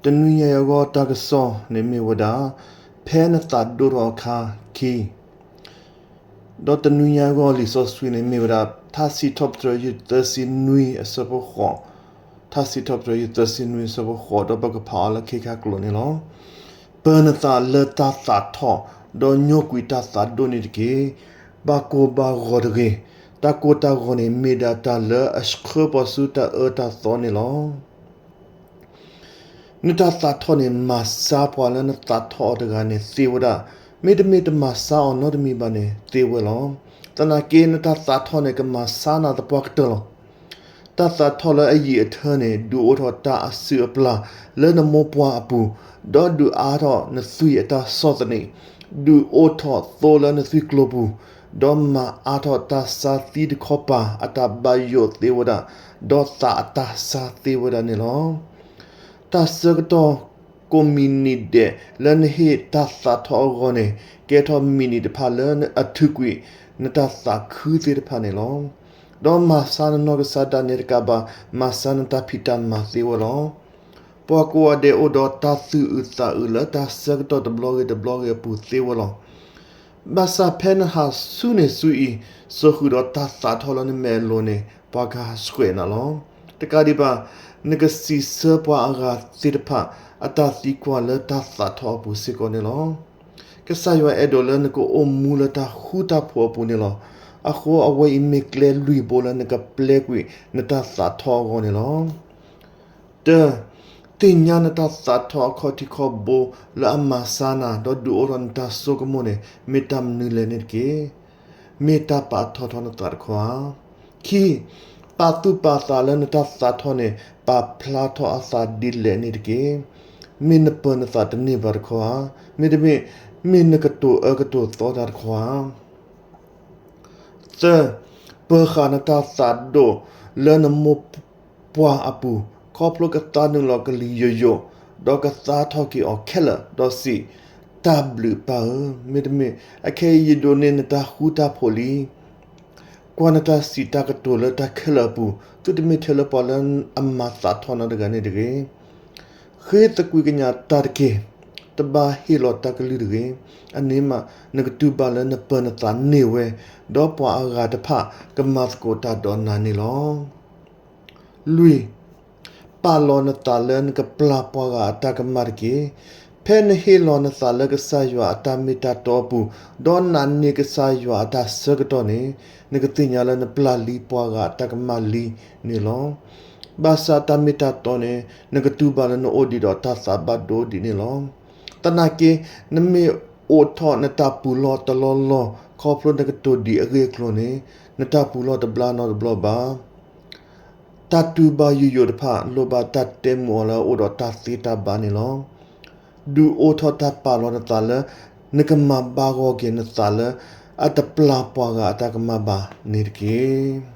တနွံညါအံၤအဂီၢ်တၢ်ကစီၣ်န့ၣ်မ့ၢ်ဝဲဒၣ် ဖဲနသးဒိၣ်ထီၣ်အခါခံ, ဒီးတနွံညါအံၤအဂီၢ်လံာ်စီဆှံန့ၣ်မ့ၢ်ဝဲဒၣ် ထါစံးထီၣ်ပတြၢၤယုၢ်သၢဆံနွံအဆၢဖိဃိး, ထါစံးထီၣ်ပတြၢၤယုၢ်သၢဆံနွံအဆၢဖိဃိး ဒီးပကဖးအီၤလၢခဲခါကျိာ်န့ၣ်လီၤ. ပၢၤနသးလၢတၢ်သးထီၣ်, ဒီးညိကွံာ်တၢ်သးဒိၣ်န့ၣ်တက့ၢ်. ဘၣ်ကိၢ်ဘၣ်ဂီၤတဂ့ၤ. တၢ်ကိၢ်တၢ်ဂီၤန့ၣ် မ့ၢ်ဒၣ်တၢ်လၢအဆှၢပှၤဆူတၢ်အၢတၢ်သီန့ၣ်လီၤ. နတၢ်သးထီၣ်န့ၣ် မၤဆါပှၤလၢနသးထီၣ်အီၤတဂၤန့ၣ်သ့ဝဲဒၣ်, မ့တမ့ၢ်တမၤဆါအီၤနီတမံၤဘၣ်န့ၣ် သ့ဝဲလီၤ. သနာ်က့ နတၢ်သးထီၣ်န့ၣ် ကမၤဆါနၤသပှၢ်ကတၢၢ်လီၤ. တၢ်သးထီၣ်လၢအယံာ်အထၢန့ၣ် ဒုးအိၣ်ထီၣ်တၢ်အစုၣ်အပျၢ်လၢနမိၢ်ပှၢ်အပူၤ, ဒီးဒုးအါထီၣ်နသွံၣ်အတၢ်ဆီၣ်သနံး, ဒုးအိၣ်ထီၣ်သိလၢနသွံၣ်ကျိၤပူၤ, ဒီးမၤအါထီၣ်တၢ်ဆါသံတခီပၤအတၢ်ဘၣ်ယိၣ်သ့ဝဲဒၣ်, ဒီးသးအတၢ်ဆါသ့ဝဲဒၣ်န့ၣ်လီၤ. တၢ်ဆၢကတီၢ်ကိးမံးနံးဒဲးလၢနဟ့ၣ်တၢ်သးထီၣ်အဂီၢ်န့ၣ် ကဲထီၣ်မံးနံးတဖၣ်လၢအထုးကွံာ်နတၢ်သးခုသ့ၣ်တဖၣ်န့ၣ်လီၤ. ဒီးမၤဆါနနီၢ်ကစၢ်ဒၣ်နဲတကးဘၣ်, မၤဆါနတၢ်ဖံးတၢ်မၤသ့ဝဲလီၤ. ပှၤကိးဂၤဒဲးအိၣ်ဒီးတၢ်သူၣ်အုးသးအုးလၢတၢ်ဆၢကတီၢ်တဘျီဂ့ၤတဘျီဂ့ၤအပူၤသ့ဝဲလီၤ. ဘၣ်ဆၣ်ဖဲနဟးဆူန့ၣ်ဆူအံၤ, စိာ်ဃုာ်ဒီးတၢ်သးထီၣ်လၢနမဲာ်အလိၤန့ၣ် ပှၤကဟးဆှဲးနၤလီၤ. တကးဒံးဘၣ်, နကစံးဆၢပှၤအဂၤသ့ၣ်တဖၣ် အတၢ်သံကွၢ်လၢတၢ်သးထီၣ်အပူၤစ့ၢ်ကီးန့ၣ်လီၤ. ကစၢ်ယွၤအဲၣ်ဒိးလၢနကအိၣ်မူလၢတၢ်ဃူတၢ်ဖိးအပူၤန့ၣ်လီၤ. အဃိအဝဲအံၤမ့ၢ်ကျဲလွံၢ်ဘိလၢနကပျဲကွံာ်နတၢ်သးထီၣ်အဂီၢ်န့ၣ်လီၤ. တၢ, သ့ၣ်ညါနတၢ်သးထီၣ်အခီၣ်ထံးခီၣ်ဘိလၢအမၤဆါနၤ ဒီးဒုးအိၣ်ထီၣ်နတၢ်ဆိကမိၣ်န့ၣ် မ့ၢ်တၢ်မနုၤလဲၣ်န့ၣ်တက့ၢ်. မ့ၢ်တၢ်ပာ်ထီၣ်ထီနသးတခီဧါ. ခံ, ပာ်သူၣ်ပာ်သးလၢနတၢ်သးထီၣ်န့ၣ် ပာ်ဖျါထီၣ်အသးဒ်လဲၣ်န့ၣ်တက့ၢ်. မ့ၢ်နပၢၤနသးတန့ၢ်ဘၣ်တခီဧါ. မ့တမ့ၢ်, မ့ၢ်နကတိၤအၢကတိၤသီတၢ်တခီဧါ. သၢ, ပၢၤဃာ်နတၢ်သးဒိၣ်လၢနမိၢ်ပှၢ်အပူၤ ခီဖျိကသးနုာ်လီၤကလံၤယိာ်ယိာ်, ဒီးကသါထီၣ်က့ၤအီၤခဲလၢာ်, ဒီးစံး, တၢ်ဘျုးပၢ်ဧၢ, မ့တမ့ၢ်, အခဲအံၤယဒိးန့ၢ်နတၢ်ဃူတၢ်ဖိးလံ. ကွၢ်နတၢ်စံးတၢ်ကတိၤလၢတၢ်ခဲလၢာ်အပူၤ, သုတမ့ၢ်ထဲလၢပှၤလၢအမၤသးထီၣ်နၤတဂၤန့ၣ်တဂ့ၤ. ဃ့သကွံာ်ကညးတၢ်တက့ၢ်. တဘၣ်ဟ့ၣ်လီၤတၢ်ကလုၢ်တဂ့ၤ. အန့ၣ်မး နကတူၢ်ဘၣ်လၢနပၢၤနသးန့ၢ်ဝဲ, ဒီးပှၤအဂၤတဖၣ်ကမၤသကိးတၢ်ဒီးနၤန့ၣ်လီၤ. လွံၢ်, ပာ်လီၤနသးလၢနကပျၢ်ပှၤဂၤအတၢ်ကမၣ်တက့ၢ်. ဖဲနဟ့ၣ်လီၤနသးလၢကစၢ်ယွၤအတၢ်မ့ၢ်တၢ်တီအပူၤ, ဒီးနာ်န့ၢ်ကစၢ်ယွၤအတၢ်ဆၢကတီၢ်န့ၣ်, နကသ့ၣ်ညါလၢနပျၢ်လံပှၤဂၤအတၢ်ကမၣ်လံန့ၣ်လီၤ. ဘၣ်ဆၣ်တၢ်မ့ၢ်တၢ်တီန့ၣ် နကတူၢ်ဘၣ်လၢနအိၣ်ဒံးဒီးတၢ်သးဘၣ်ဒိဒံးန့ၣ်လီၤ. သနာ်က့ နမ့ၢ်အိးထီၣ်နတၢ်ပူၤလီၢ်တလီၢ်လီၢ် ခီဖျိနကတိၤဒံးအဂ့ၢ်အကျိၤန့ၣ်, နတၢ်ပူၤလီၢ်တဘျါနီတဘျီဘၣ်. တၢ်တူၢ်ဘၣ်ယိာ်ယိာ်တဖၣ် လိၣ်ဘၣ်တၢ်တဲမုာ်အီၤလၢအအိၣ်ဒီးတၢ်သ့တၢ်ဘၣ်န့ၣ်လီၤ. ဒုးအိၣ်ထီၣ်တၢ်ပာ်လီၤနသးလၢ နကမၤဘၣ်ဂီၢ်က့ၤနသးလၢ အတပျၢ်ပှၤဂၤအတၢ်ကမၣ်ဘၣ်န့ၣ်တက့ၢ်.